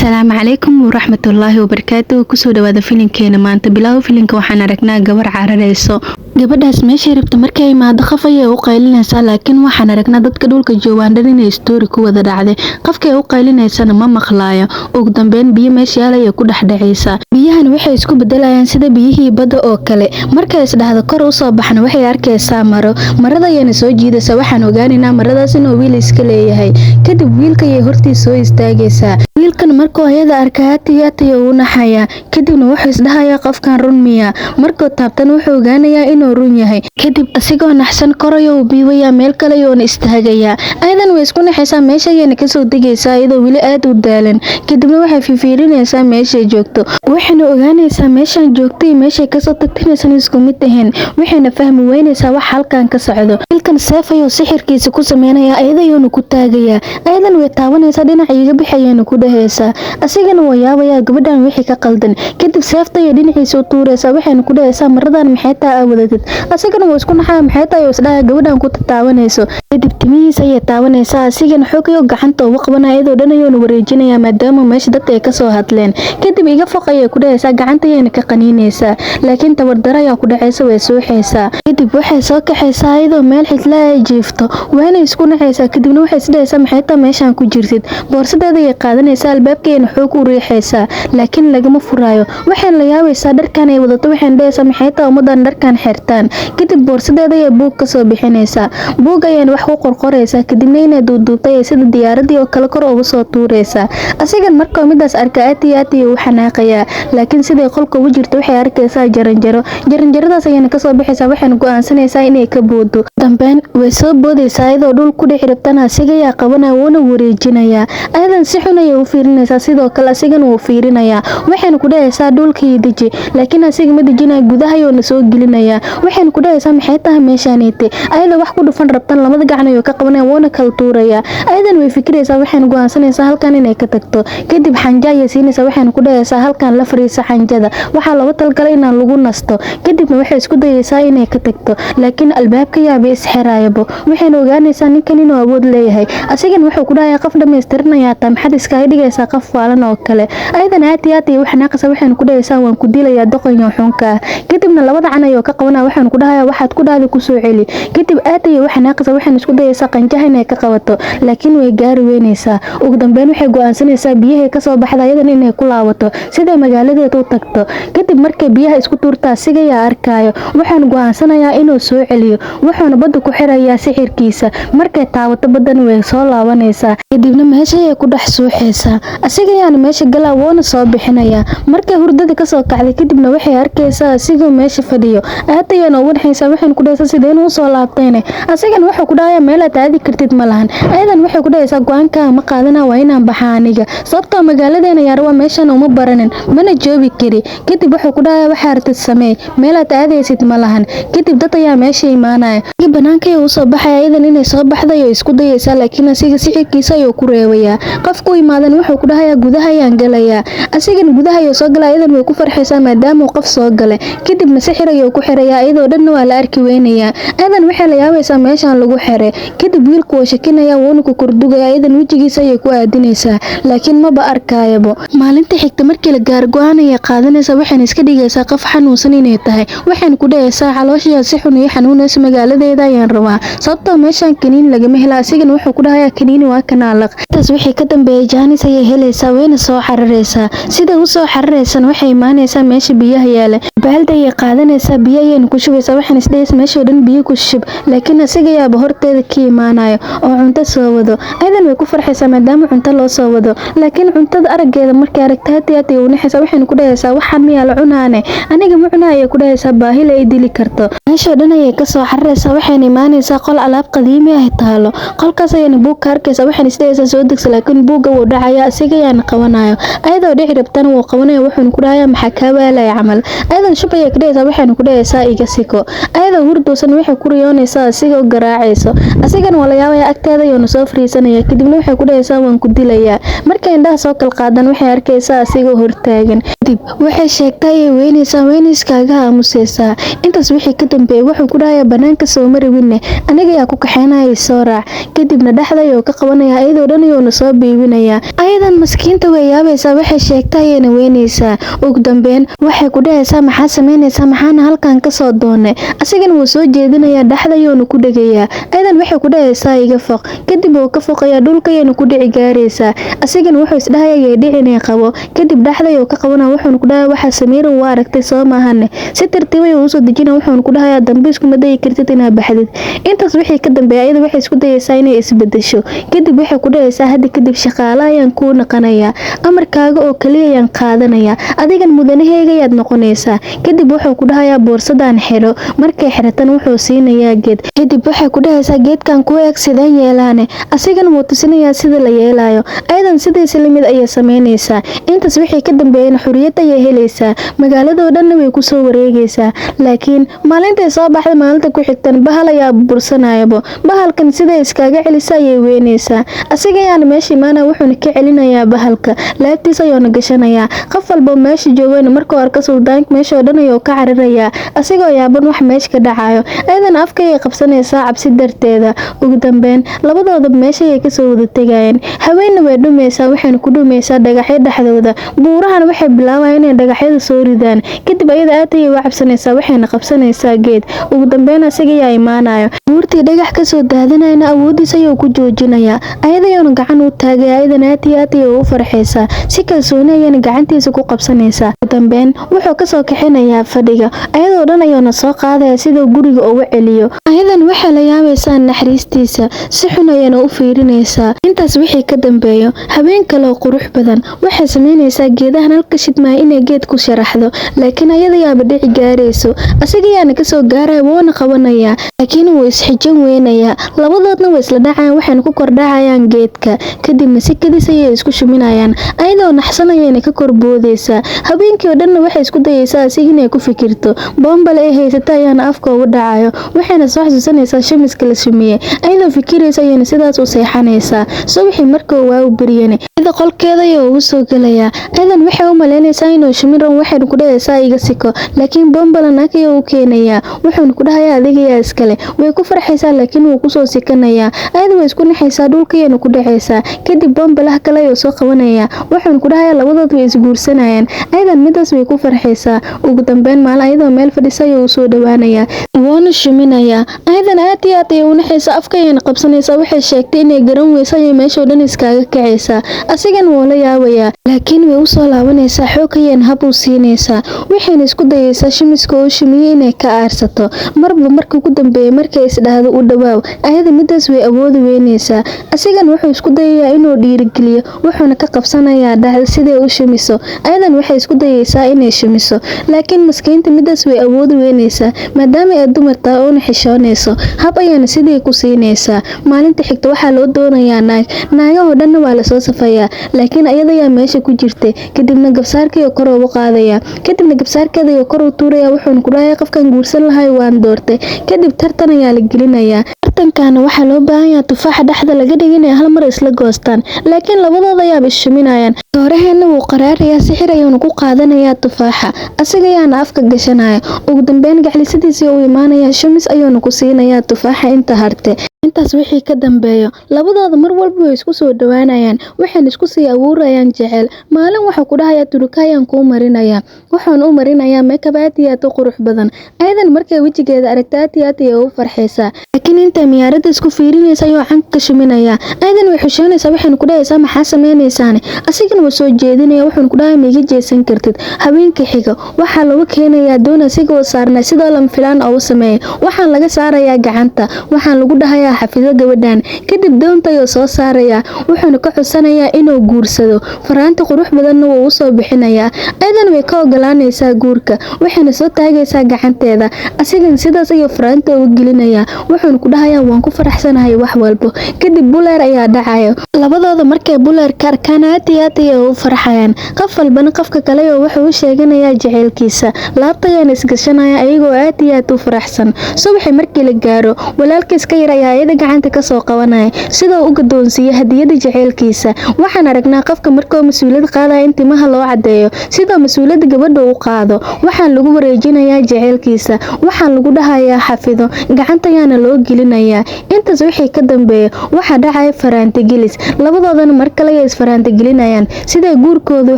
Asalaamu calaykum waraxmatullaahi wabarakaatu. Kusoo dhawaada filinkeena maanta. Bilow filinka waxaan aragnaa gabar carareyso. Gabadhaas meeshay rabta markay imaado, qof ayay u qaylinaysaa, laakiin waxaan aragnaa dadka dhulka joogaan dhan inay story ku wada dhacday. Qofkay u qaylinaysana ma maqlaayo. Ugu dambeyn biyo meesha yaal ayay ku dhex dhacaysaa. Biyahan waxay isku bedelayaan sida biyihii badda oo kale. Markay isdhahdo kor usoo baxna, waxay arkaysaa maro. Marada ayayna soo jiidaysaa. Waxaan ogaanaynaa maradaas inuu wiil iska leeyahay. Kadib wiilka ayay hortiis soo istaagaysaa. Wiilkan markuu ayada arka, aad ayuu u naxayaa. Kadibna wuxuu isdhahayaa, "Qofkan run miya?" Markuu taabtana, wuxuu ogaanayaa inuu run yahay. Kadib asigoo naxsan kor ayuu biibayaa, meel kale ayuuna istaagayaa. Ayadan way isku naxaysaa, meesha ayayna kasoo degaysaa iyadoo weli aad u daalan. Kadibna waxay fiirinaysaa meeshay joogto, waxayna ogaanaysaa meeshan joogto iyo meeshay kasoo tagtay inaysan isku mid ahayn. Waxayna fahmi weynaysaa wax halkan ka socdo. Wiilkan seef ayuu sixirkiisa ku sameynaya, ayada ayuuna ku taagayaa. Ayadan way taabanaysaa, dhinaca iga bixi ayayna ku dhahaysaa. Asigana waa yaabayaa gabadhan wixii ka qaldan. Kadib seefta ayay dhinaciisa u tuuraysaa, waxayna ku dhahaysaa, "Maradan maxay taa aa wadatid?" Asigana waa isku naxaya, maxay tahay oo isdhahaya gabadhan ku tataabanayso. Kadib timihiisa ayay taabanaysaa, asigana xoog ayuu gacanta uga qabanaya, iyadoo dhan ayuuna wareejinaya maadaama meesha dadka ay kasoo hadleen. Kadib "Iga foq" ayay ku dhahaysaa, gacanta ayayna ka qaniinaysaa, laakiin tabardaro ayaa ku dhacaysa, way suuxaysaa. Kadib waxay soo kaxaysaa iyadoo meel xidla ay jiifto, waana isku naxaysaa. Kadibna waxay isdhahaysaa, "Maxay taa meeshaan ku jirtid?" Boorsadeeda ayay qaadanaysaa, albaabkeena xoog u riixaysaa, laakiin lagama furaayo. Waxayna la yaabaysaa dharkan ay wadato, waxayna dhahaysaa, "Maxay taa ummadan dharkan xirtaan?" Kadib boorsadeeda ayay buug kasoo bixinaysaa, buug ayayna wax ku qorqoraysaa. Kadibna inay duuduubtay ay sida diyaaradii oo kale kor uga soo tuuraysaa. Asigan markuu midaas arka, aad iyo aad ayuu u xanaaqayaa. Laakiin siday qolka ugu jirto, waxay arkaysaa jaranjaro. Jaranjaradaas ayayna kasoo baxaysaa, waxayna go'aansanaysaa inay ka boodo. Dambeyn way soo boodaysaa. Iyadoo dhul ku dhici rabtana, asiga ayaa qabanaya, wuuna wareejinayaa. Ayadan si xun ayay u fiirinaysaa, sidoo kale asigana wuu fiirinayaa. Waxayna ku dhahaysaa, "Dhulkii deji," laakiin asiga ma dejinaya, gudaha ayuuna soo gelinayaa. Waxayna ku dhahaysaa, "Maxay tahay meeshaanite?" Ayada wax ku dhufan rabtan, labada gacan ayuu ka qabanaya, wuuna kala tuurayaa. Ayadan way fikiraysaa, waxayna go'aansanaysaa halkan inay ka tagto. Kadib xanja ayay siinaysaa, waxayna ku dhahaysaa, "Halkan la fariisa, xanjada waxaa looga talgalay inaan lagu nasto." Kadibna waxay isku dayaysaa inay ka tagto, laakiin albaabka yaaba isxiraayabo. Waxayna ogaanaysaa ninkan inuu awood leeyahay. Asigana wuxuu ku dhahayaa, "Qof dhammaystiranayaa taa, maxaad iskaga dhigaysaa qof waalan oo kale?" Ayadan aad iyo aad ayay u xanaaqaysaa, waxayna ku dhahaysaa, "Waan ku dilayaa, doqonyo xunka ah." Kadibna labada can ayuu ka qabanaya, waxaana ku dhahayaa, "Waxaad ku dhahday kusoo celi." Kadib aad ayay u xanaaqaysaa, waxayna isku dayaysaa qanjaha inay ka qabato, laakiin way gaari weynaysaa. Ugu dambeyn waxay go'aansanaysaa biyahay kasoo baxda ayadan inay ku laabato siday magaaladeeda u tagto. Kadib markay biyaha isku tuurta, asiga ayaa arkaayo, waxaana go'aansanayaa inuu soo celiyo, wuxuuna badda ku xirayaa sixirkiisa. Markay taabato baddana, way soo laabanaysaa. Kadibna meesha ayay ku dhex suuxaysaa. Asiga ayaana meesha galaa, wuuna soo bixinayaa. Markay hurdada kasoo kacday kadibna, waxay arkaysaa asigoo meesha fadhiyo. Aad ayaana ugu naxaysaa, waxayna ku dhahaysaa, "Sideen uu soo laabtayne?" Asigana wuxuu ku dhahayaa, "Meelaad aadi kartid ma lahan." Ayadan waxay ku dhahaysaa, "Go'aankaa ma qaadana, waa inaan baxaa aniga, sababtoo magaaladeena yaar waa meeshan uma baranin, mana joogi kari." Kadib wuxuu ku dhahayaa, "Waxaa rabtid sameey, meelaad aadaysid ma lahan." Kadib dad ayaa meesha imaanaya. Banaanka ayuu usoo baxaya. Ayadan inay soo baxda ayuu isku dayaysaa, laakiin asiga sixirkiisa ayuu ku reebayaa. Qofku imaadan wuxuu ku dhahayaa, "Gudaha ayaan galayaa." Asigana gudaha ayuu soo galaya. Ayadan way ku farxaysaa maadaama uu qof soo galay. Kadibna sixir ayuu ku xirayaa, iyadoo dhanna waa la arki weynayaa. Ayadan waxay la yaabaysaa meeshaan lagu xiray. Kadib wiilku waa shakinaya, wuuna ku kordugaya. Ayadan wejigiisa ayay ku aadinaysaa, laakiin maba arkaayabo. Maalinta xigta markii la gaar, go'aan ayay qaadanaysaa. Waxayna iska dhigaysaa qof xanuunsan inay tahay. Waxayna ku dhahaysaa, "Calooshayaa si xun ii xanuunaysa, magaaladeeda ayaan rabaa, sababtoo meeshaan kaniin lagama hela." Asigana wuxuu ku dhahayaa, "Kaniini waa kanaalaq." Intaas wixii ka dambeeyay, jaanis ayay helaysaa, wayna soo xararaysaa. Sida u soo xararaysan, waxay imaanaysaa meesha biyaha yaala. Baaldi ayay qaadanaysaa, biyo ayayna ku shubaysaa. Waxayna isdhahaysaa, "Meesha dhan biyo ku shub," laakiin asiga ayaaba horteeda ka imaanayo oo cunto soo wado. Ayadan way ku farxaysaa maadaama cunto loo soo wado, laakiin cuntada araggeeda markay aragta, aad iyo aad ayay u naxaysaa. Waxayna ku dhahaysaa, "Waxaan miyaa la cunaane? Aniga ma cunaa," ayay ku dhahaysaa, "baahi la ay dili karto." Meeshoo dhan ayay kasoo xararaysaa, waxayna imaanaysaa qol alaab qadiimi ah taalo. Qolkaas ayayna buug ka arkaysaa. Waxayna isdhahaysaa, "Soo degsa," laakiin buugga wuu dhacaya, asiga ayaana qabanayo. Ayadoo dhici rabtana, wuu qabanaya, wuxuuna ku dhahayaa, "Maxaa kaa waalaya?" camal. Ayadan shub ayay ka dhahaysaa, waxayna ku dhahaysaa, Iga siko. Ayadoo hurdoosan waxay ku riyoonaysaa asigoo garaacayso. Asigana waa la yaabaya, agteeda ayuuna soo fariisanaya. Kadibna waxay ku dhahaysaa, "Waan ku dilayaa." Markay indhaha soo kala qaadan, waxay arkaysaa asigoo hortaagan. Kadib waxay sheegtay ayay weynaysaa, wayna iskaaga aamusaysaa. Intaas wixii ka dambeeyay, wuxuu ku dhahayaa, "Banaanka soo mari winne, aniga ayaa ku kaxeynaya, soo raac." Kadibna dhexda ayuu ka qabanaya, ayadoo dhan ayuuna soo biibinayaa. Ayadan maskiinta way yaabaysaa, waxay sheegtay ayayna weynaysaa. Ugu dambeyn waxay ku dhahaysaa, "Maxaa sameynaysaa? Maxaana halkan kasoo doonay?" Asigana wuu soo jeedinayaa, dhexda ayuuna ku dhegayaa. Ayadan waxay ku dhahaysaa, "Iga foq." Kadib wuu ka foqayaa, dhulka ayayna ku dhici gaaraysaa. Asigana wuxuu isdhahaya, "Yay dhicinay, qabo." Kadib dhexda ayuu ka qabanaya, wuxuuna ku dhahaya, "Waxaa sameerin waa aragtay, soo maahane?" Si tartiib ayuu usoo dejina, wuxuuna ku dhahayaa, "Dambe iskuma dayi kartid inaad baxdid." Intaas wixii ka dambeeya, ayada waxay isku dayaysaa inay isbedesho. Kadib waxay ku dhahaysaa, "Hadda kadib shaqaale ayaan kuu naqanayaa, amarkaaga oo kaliya ayaan qaadanayaa, adigan mudanaheyga ayaad noqonaysaa." Kadib wuxuu ku dhahayaa, "Boorsadaan xidho." Markay xidhatana, wuxuu siinayaa geed. Kadib waxay ku dhahaysaa, "Geedkan ku eeg, sideen yeelaane?" Asigana wuu tusinayaa sida la yeelayo. Ayadan sidiisa lamid ayay sameynaysaa. Intaas wixii ka dambeeyana, xuriyad ayay helaysaa, magaaladoo dhanna way kusoo wareegaysaa. Laakiin maalintay soo baxda, maalinta ku xigtan bahal ayaa bursanayabo. Bahalkan siday iskaga celisa ayay weynaysaa. Asiga ayaana meesha imaanaya, wuxuuna ka celinayaa bahalka, laabtiis ayuuna gashanayaa. Qof walba meesha joogayna markuu arko suldaanka, meesha oo dhan ayuu ka cararayaa, asigoo yaaban wax meesha ka dhacayo. Ayadana afka ayay qabsanaysaa cabsi darteeda. Ugu dambeyn labadooda meesha ayay kasoo wada tegayeen. Haweenna way dhumaysaa, waxayna ku dhumaysaa dhagaxyo dhexdooda. Buurahana waxay bilaabayaan inay dhagaxyada soo ridaan. Kadib ayada aad ayay u cabsanaysaa, waxayna qabsanaysaa geed. Ugu dambeyn asiga ayaa imaanayo, buurtii dhagax kasoo daadanayna awoodiis ayuu ku joojinayaa, ayadayuuna gacan u taagaya. Ayadana aad iyo aad ayay u farxaysaa, si kalsooni ayayna gacantiisa ku qabsanaysaa. Ugu dambeyn wuxuu kasoo kaxinayaa fadhiga, ayadoo dhan ayuuna soo qaadaya siduu guriga uga celiyo. Ayadan waxay la yaabaysaa naxariistiisa, si xun ayayna u fiirinaysaa. Intaas wixii ka dambeeyo, habeen kale oo qurux badan, waxay sameynaysaa geedahan halka shidmaya inay geed ku sharaxdo, laakiin ayada yaaba dhici gaarayso. Asiga ayaana kasoo gaaraya, wuuna qabanayaa, laakiin wuu isxijan weynayaa. Labadoodna way isla dhacayaan, waxayna ku kordhacayaan geedka. Kadibna si kadis ayay isku shuminayaan, ayadoo naxsan ayayna ka korboodaysaa. Habeenkii oo dhanna waxay isku dayaysaa asiga inay ku fikirto. Boombale ay haysata ayaana afka ugu dhacayo, waxayna soo xasuusanaysaa shamiska la shumiyey. Ayadoo fikiraysa ayayna sidaas u seexanaysaa. Subaxii markuu waagu baryane, sida qolkeeda ayuu ugu soo gelayaa. Ayadan waxay u malaynaysaa inuu shumin rabo, waxayna ku dhahaysaa, "Iga siko." Laakiin boombale naag ayuu u keenayaa, wuxuuna ku dhahayaa, "Adigayaa iskale." Way ku farxaysaa, laakiin wuu kusoo sikanayaa. Ayada way isku naxaysaa, dhulka ayayna ku dhacaysaa. Kadib boombalaha kale ayuu soo qabanayaa, wuxuuna ku dhahayaa, labadood way isguursanayaan. Ayadan midaas way ku farxaysaa. Ugu dambeyn maalin ayadoo meel fadhisa ayuu usoo dhawaanayaa, wuuna shuminayaa. Ayadan aad iyo aad ayay u naxaysaa, afka ayayna qabsanaysaa. Waxay sheegtay inay garan weysa ayay meeshoo dhan iskaaga kacaysaa. Asigana wuu la yaabayaa, laakiin way usoo laabanaysaa, xoog ayayna hab u siinaysaa. Waxayna isku dayaysaa shimiska oo shumiyey inay ka aarsato. Marba marka ugu dambeeyay, markay isdhahdo u dhawaaw, ayada midaas way awoodi weynaysaa. Asigana wuxuu isku dayayaa inuu dhiirigeliyo, wuxuuna ka qabsanayaa dhexda siday u shumiso. Ayadan waxay isku dayaysaa inay shumiso, laakiin maskiinta midaas way awoodi weynaysaa, maadaama ay dumar tahay oona xishoonayso. Hab ayaana sidii ku siinaysaa. Maalinta xigta waxaa loo doonayaa naag. Naagahoo dhanna waa lasoo safayaa, laakiin ayada ayaa meesha ku jirtay. Kadibna gabsaarkii kor ugu qaadaya, kadibna gabsaarkeeda ayuu kor u tuuraya, wuxuuna ku dhahayaa, "Qofkan guursan lahay waan doortay." Kadib tartan ayaa la gelinayaa. Tartankana waxaa loo baahan yahay tufaaxa dhexda laga dhigay inay hal mar isla goostaan, laakiin labadooda ayaaba ishuminayaan. Dooraheena wuu qaraarayaa, sixir ayuuna ku qaadanayaa tufaaxa, asaga ayaana afka gashanaya. Ugu dambeyn gaclisadiisii uu imaanaya, shumis ayuuna ku siinayaa tufaaxa inta harte. Intaas wixii ka dambeeyo, labadooda mar walba way isku soo dhawaanayaan, waxayna isku sii abuurayaan jecel. Maalin wuxuu ku dhahayaa, "Turuka ayaan kuu marinayaa." Wuxuuna u marinayaa makeup aad iyo aad u qurux badan. Ayadan markay wejigeeda aragta, aad iyo aad ayay ugu farxaysaa, laakiin intay miyaaradda isku fiirinaysa ayuu canka ka shuminayaa. Ayadan way xushoonaysaa, waxayna ku dhahaysaa, "Maxaa sameynaysaane?" Asigana wuu soo jeedinaya, wuxuuna ku dhahayaa, "Ma iga jeesan kartid." Habeenka xiga waxaa lagu keenayaa doon asigoo saarnay. Sidoo lama filaan oo u sameeyay, waxaan laga saarayaa gacanta, waxaan lagu dhahayaa, "Xafido gabadhan." Kadib doonta ayuu soo saarayaa, wuxuuna ka codsanayaa inuu guursado. Faraanti qurux badanna wuu usoo bixinayaa. Ayadan way ka ogolaanaysaa guurka, waxayna soo taagaysaa gacanteeda. Asigan sidaas ayuu faraanta uga gelinayaa, wuxuuna ku dhahayaa dhahayaa waan ku faraxsanahay wax walbo. Kadib buleer ayaa dhacaya. Labadooda markay buleerka arkaan, aad iyo aad ayay u farxayaan. Qof walbana qofka kale oo wuxuu u sheeganayaa jaceylkiisa. Laabta ayaana isgashanaya ayagoo aad iyo aad u faraxsan. Subaxii markii la gaaro, walaalkiis ka yar ayaa iyada gacanta kasoo qabanaya sidoo u gadoonsiiyay hadiyada jaceylkiisa. Waxaan aragnaa qofka markuu mas-uuliyad qaadaya in timaha loo cadeeyo, sidoo mas-uuliyadda gabadha u qaado. Waxaan lagu wareejinayaa jaceylkiisa, waxaan lagu dhahayaa xafido, gacanta ayaana loo gelinayaa. Intaas wixii ka dambeeya, waxaa dhacaya faraantigelis. Labadoodana mar kale ayay isfaraantigelinayaan siday guurkooda u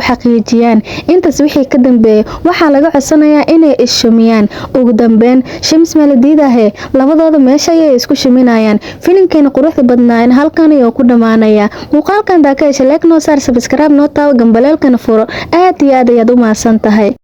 xaqiijiyaan. Intaas wixii ka dambeeya, waxaa laga codsanayaa inay is-shumiyaan. Ugu dambeyn, Shims Maladiidahe labadooda meesha ayay isku shuminayaan. Filimkeena quruxda badnaa halkan ayuu ku dhamaanayaa. Muuqaalkan daa ka hesha, like noo saar, subscribe noo taabo, gambaleelkana furo. Aad iyo aad ayaad u mahadsan tahay.